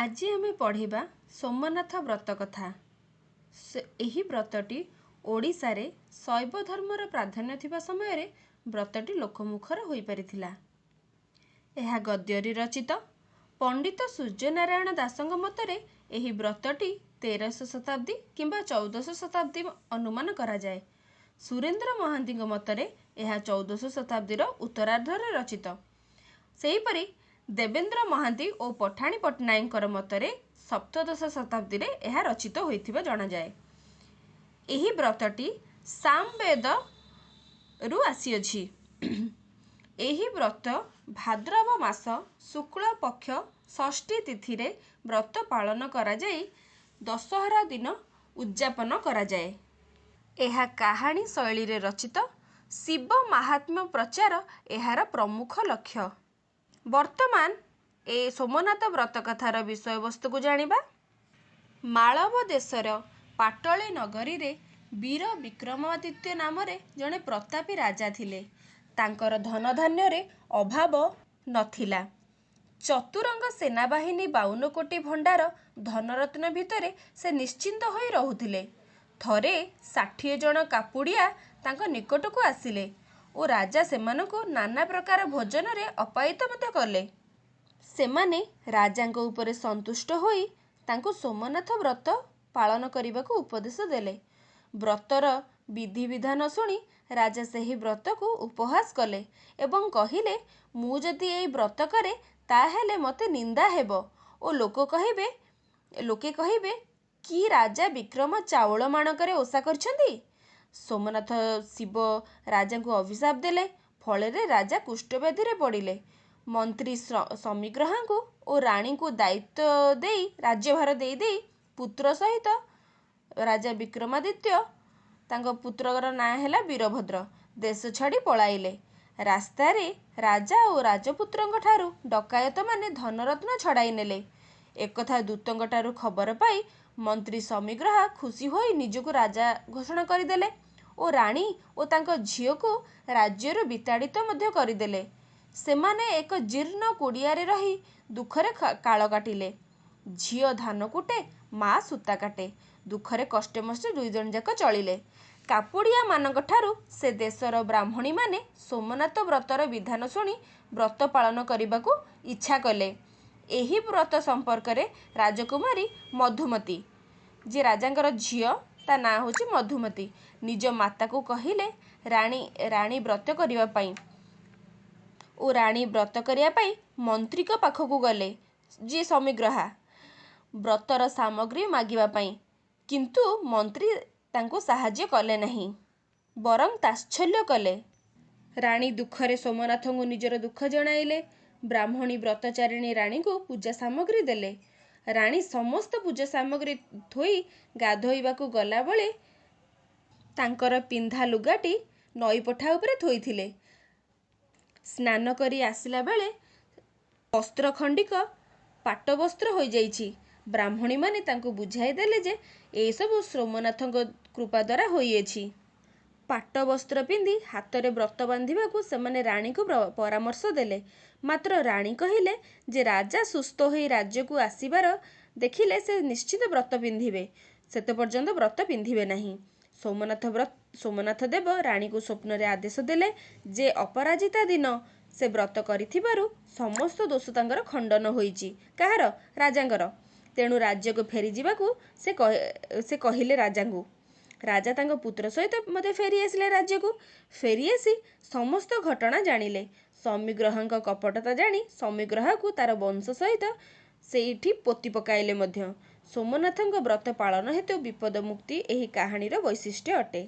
ଆଜି ଆମେ ପଢ଼ିବା ସୋମନାଥ ବ୍ରତ କଥା। ଏହି ବ୍ରତଟି ଓଡ଼ିଶାରେ ଶୈବ ଧର୍ମର ପ୍ରାଧାନ୍ୟ ଥିବା ସମୟରେ ବ୍ରତଟି ଲୋକମୁଖର ହୋଇପାରିଥିଲା। ଏହା ଗଦ୍ୟରେ ରଚିତ। ପଣ୍ଡିତ ସୂର୍ଯ୍ୟନାରାୟଣ ଦାସଙ୍କ ମତରେ ଏହି ବ୍ରତଟି 13ଶ ଶତାବ୍ଦୀ କିମ୍ବା 14ଶ ଶତାବ୍ଦୀ ଅନୁମାନ କରାଯାଏ। ସୁରେନ୍ଦ୍ର ମହାନ୍ତିଙ୍କ ମତରେ ଏହା 14ଶ ଶତାବ୍ଦୀର ଉତ୍ତରାର୍ଦ୍ଧରେ ରଚିତ। ସେହିପରି ଦେବେନ୍ଦ୍ର ମହାନ୍ତି ଓ ପଠାଣି ପଟ୍ଟନାୟକଙ୍କର ମତରେ ସପ୍ତଦଶ ଶତାବ୍ଦୀରେ ଏହା ରଚିତ ହୋଇଥିବା ଜଣାଯାଏ। ଏହି ବ୍ରତଟି ସାମବେଦରୁ ଆସିଅଛି। ଏହି ବ୍ରତ ଭାଦ୍ରବ ମାସ ଶୁକ୍ଳ ପକ୍ଷ ଷଷ୍ଠୀ ତିଥିରେ ବ୍ରତ ପାଳନ କରାଯାଇ ଦଶହରା ଦିନ ଉଦଯାପନ କରାଯାଏ। ଏହା କାହାଣୀ ଶୈଳୀରେ ରଚିତ। ଶିବ ମାହାତ୍ମ୍ୟ ପ୍ରଚାର ଏହାର ପ୍ରମୁଖ ଲକ୍ଷ୍ୟ। ବର୍ତ୍ତମାନ ଏ ସୋମନାଥ ବ୍ରତ କଥାର ବିଷୟବସ୍ତୁକୁ ଜାଣିବା। ମାଳବ ଦେଶର ପାଟଳୀ ନଗରୀରେ ବୀର ବିକ୍ରମାଦିତ୍ୟ ନାମରେ ଜଣେ ପ୍ରତାପୀ ରାଜା ଥିଲେ। ତାଙ୍କର ଧନଧାନ୍ୟରେ ଅଭାବ ନଥିଲା। ଚତୁରଙ୍ଗ ସେନାବାହିନୀ 52 କୋଟି ଭଣ୍ଡାର ଧନରତ୍ନ ଭିତରେ ସେ ନିଶ୍ଚିନ୍ତ ହୋଇ ରହୁଥିଲେ। ଥରେ 60 ଜଣ କାପୁଡ଼ିଆ ତାଙ୍କ ନିକଟକୁ ଆସିଲେ ଓ ରାଜା ସେମାନଙ୍କୁ ନାନା ପ୍ରକାର ଭୋଜନରେ ଆପ୍ୟାୟିତ ମଧ୍ୟ କଲେ। ସେମାନେ ରାଜାଙ୍କ ଉପରେ ସନ୍ତୁଷ୍ଟ ହୋଇ ତାଙ୍କୁ ସୋମନାଥ ବ୍ରତ ପାଳନ କରିବାକୁ ଉପଦେଶ ଦେଲେ। ବ୍ରତର ବିଧିବିଧାନ ଶୁଣି ରାଜା ସେହି ବ୍ରତକୁ ଉପହାସ କଲେ ଏବଂ କହିଲେ, ମୁଁ ଯଦି ଏହି ବ୍ରତ କରେ, ତାହାହେଲେ ମୋତେ ନିନ୍ଦା ହେବ ଓ ଲୋକେ କହିବେ କି ରାଜା ବିକ୍ରମ ଚାଉଳ ମାଣକରେ ଓଷା କରିଛନ୍ତି। ସୋମନାଥ ଶିବ ରାଜାଙ୍କୁ ଅଭିଶାପ ଦେଲେ। ଫଳରେ ରାଜା କୁଷ୍ଠବ୍ୟାଧିରେ ପଡ଼ିଲେ। ମନ୍ତ୍ରୀ ସମିଗ୍ରହାଙ୍କୁ ଓ ରାଣୀଙ୍କୁ ଦାୟିତ୍ୱ ଦେଇ, ରାଜ୍ୟଭାର ଦେଇ ଦେଇ ପୁତ୍ର ସହିତ ରାଜା ବିକ୍ରମାଦିତ୍ୟ, ତାଙ୍କ ପୁତ୍ରର ନାଁ ହେଲା ବୀରଭଦ୍ର, ଦେଶ ଛାଡ଼ି ପଳାଇଲେ। ରାସ୍ତାରେ ରାଜା ଓ ରାଜପୁତ୍ରଙ୍କ ଠାରୁ ଡକାୟତମାନେ ଧନରତ୍ନ ଛଡ଼ାଇ ନେଲେ। ଏକଥା ଦୂତଙ୍କଠାରୁ ଖବର ପାଇ ମନ୍ତ୍ରୀ ସମିଗ୍ରହା ଖୁସି ହୋଇ ନିଜକୁ ରାଜା ଘୋଷଣା କରିଦେଲେ ଓ ରାଣୀ ଓ ତାଙ୍କ ଝିଅକୁ ରାଜ୍ୟରୁ ବିତାଡ଼ିତ ମଧ୍ୟ କରିଦେଲେ। ସେମାନେ ଏକ ଜୀର୍ଣ୍ଣ କୁଡ଼ିଆରେ ରହି ଦୁଃଖରେ କାଳ କାଟିଲେ। ଝିଅ ଧାନ କୁଟେ, ମା ସୂତା କାଟେ। ଦୁଃଖରେ କଷ୍ଟେମଷ୍ଟେ ଦୁଇଜଣ ଯାକ ଚଳିଲେ। କାପୁଡ଼ିଆମାନଙ୍କଠାରୁ ସେ ଦେଶର ବ୍ରାହ୍ମଣୀମାନେ ସୋମନାଥ ବ୍ରତର ବିଧାନ ଶୁଣି ବ୍ରତ ପାଳନ କରିବାକୁ ଇଚ୍ଛା କଲେ। ଏହି ବ୍ରତ ସମ୍ପର୍କରେ ରାଜକୁମାରୀ ମଧୁମତୀ, ଯିଏ ରାଜାଙ୍କର ଝିଅ ତା ନାଁ ହେଉଛି ମଧୁମତୀ, ନିଜ ମାତାକୁ କହିଲେ ରାଣୀ ବ୍ରତ କରିବା ପାଇଁ ଓ ରାଣୀ ବ୍ରତ କରିବା ପାଇଁ ମନ୍ତ୍ରୀଙ୍କ ପାଖକୁ ଗଲେ, ଯିଏ ସମିଗ୍ରହା, ବ୍ରତର ସାମଗ୍ରୀ ମାଗିବା ପାଇଁ। କିନ୍ତୁ ମନ୍ତ୍ରୀ ତାଙ୍କୁ ସାହାଯ୍ୟ କଲେ ନାହିଁ, ବରଂ ତାତ୍ସଲ୍ୟ କଲେ। ରାଣୀ ଦୁଃଖରେ ସୋମନାଥଙ୍କୁ ନିଜର ଦୁଃଖ ଜଣାଇଲେ। ବ୍ରାହ୍ମଣୀ ବ୍ରତଚାରିଣୀ ରାଣୀଙ୍କୁ ପୂଜା ସାମଗ୍ରୀ ଦେଲେ। ରାଣୀ ସମସ୍ତ ପୂଜା ସାମଗ୍ରୀ ଥୋଇ ଗାଧୋଇବାକୁ ଗଲାବେଳେ ତାଙ୍କର ପିନ୍ଧା ଲୁଗାଟି ନଈପଠା ଉପରେ ଥୋଇଥିଲେ। ସ୍ନାନ କରି ଆସିଲା ବେଳେ ବସ୍ତ୍ର ଖଣ୍ଡିକ ପାଟବସ୍ତ୍ର ହୋଇଯାଇଛି। ବ୍ରାହ୍ମଣୀମାନେ ତାଙ୍କୁ ବୁଝାଇ ଦେଲେ ଯେ ଏସବୁ ସୋମନାଥଙ୍କ କୃପା ଦ୍ୱାରା ହୋଇଅଛି। ପାଟବସ୍ତ୍ର ପିନ୍ଧି ହାତରେ ବ୍ରତ ବାନ୍ଧିବାକୁ ସେମାନେ ରାଣୀଙ୍କୁ ପରାମର୍ଶ ଦେଲେ। ମାତ୍ର ରାଣୀ କହିଲେ ଯେ ରାଜା ସୁସ୍ଥ ହୋଇ ରାଜ୍ୟକୁ ଆସିବାର ଦେଖିଲେ ସେ ନିଶ୍ଚିତ ବ୍ରତ ପିନ୍ଧିବେ, ସେତେ ପର୍ଯ୍ୟନ୍ତ ବ୍ରତ ପିନ୍ଧିବେ ନାହିଁ। ସୋମନାଥ ଦେବ ରାଣୀଙ୍କୁ ସ୍ୱପ୍ନରେ ଆଦେଶ ଦେଲେ ଯେ ଅପରାଜିତା ଦିନ ସେ ବ୍ରତ କରିଥିବାରୁ ସମସ୍ତ ଦୋଷ ତାଙ୍କର ଖଣ୍ଡନ ହୋଇଛି। କାହାର? ରାଜାଙ୍କର। ତେଣୁ ରାଜ୍ୟକୁ ଫେରିଯିବାକୁ ସେ କହିଲେ ରାଜାଙ୍କୁ। ରାଜା ତାଙ୍କ ପୁତ୍ର ସହିତ ମଧ୍ୟ ଫେରି ଆସିଲେ ରାଜ୍ୟକୁ। ଫେରିଆସି ସମସ୍ତ ଘଟଣା ଜାଣିଲେ। ସମିଗ୍ରହାଙ୍କ କପଟତା ଜାଣି ସମିଗ୍ରହାକୁ ତାର ବଂଶ ସହିତ ସେଇଠି ପୋତି ପକାଇଲେ ମଧ୍ୟ। ସୋମନାଥଙ୍କ ବ୍ରତ ପାଳନ ହେତୁ ବିପଦ ମୁକ୍ତି ଏହି କାହାଣୀର ବୈଶିଷ୍ଟ୍ୟ ଅଟେ।